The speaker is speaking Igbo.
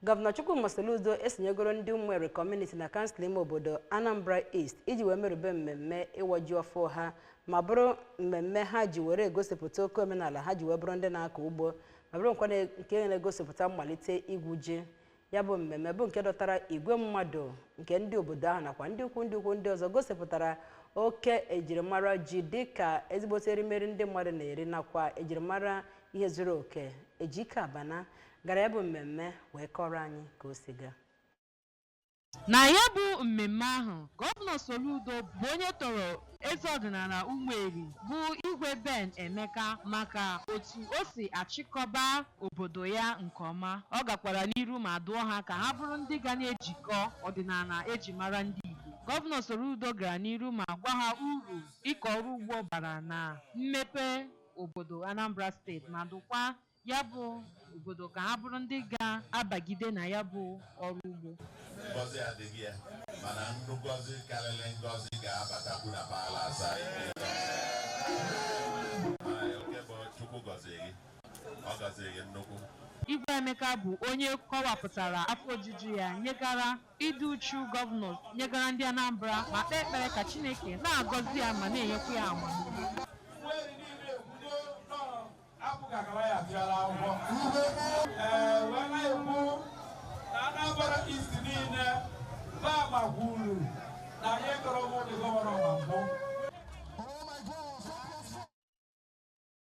Gọvanọ Chukwuma Soludo esonyegoro ndị Ụmụeri Community na kansụl ime obodo Anambra East iji wee merube mmemme ịwa ji ọfụ ha, ma bụrụ mmemme ha ji were egosipụta oke omenala ha ji wee bụrụ ndị na-akọ ugbo, ma bụrụ nkwa nke na-egosipụta mmalite igwu ji. Ya bụ mmemme bụ nke dọtara igwe mmadụ nke ndị obodo ahụ nakwa ndị ukwu ndị ukwu ndị ọzọ, gosipụtara oke ejirimara ji dịka ezigbote erimeri ndị mmadụ na-eri nakwa ejirimara ihe zuru oke. Ejike Abana gara ya bụ mmemme wee kọrọ anyị ka o si gaa. Na ya bụ mmemme ahụ, Gọvanọ Soludo bụ onye toro eze ọdịnala Ụmụeri bụ Igwe Ben Emeka maka otu o si achịkọba obodo ya nke ọma. Ọ gakwara n'iru ma dụọ ha ka ha bụrụ ndị ga na-ejikọ ọdịnala eji mara ndị Igbo. Gọvanọ Soludo gara n'iru ma gwa ha uru ịkọ ọrụ ugbo bara na mmepe obodo Anambra Steeti, ma dụkwa ya bụ obodo ka ha bụrụ ndị ga-abagide na ya bụ ọrụ ugbo. Ngọzi adịghị ya, mana ngọzi karịrị ngọzi ga-abatakwu na palace anyị. Oke bụ Chukwu gọziri gị, ọ gọziri gị nnukwu. Igwe Emeka bụ onye kọwapụtara afọ ojuju ya nyegara ịdị uchu gọvanọ nyegara ndị Anambra, ma kpee ekpere ka Chineke na-agọzi ya ma na-enyekwa ya amamihe. Ụmụeri niile ekwugo nọ apụ ka akara ya apịala akwụkwọ. Ee, wee na-ekwu na Anambra East niile bama kwuru na anyị kọrọ mụ dị gọvanọ ma mbụ.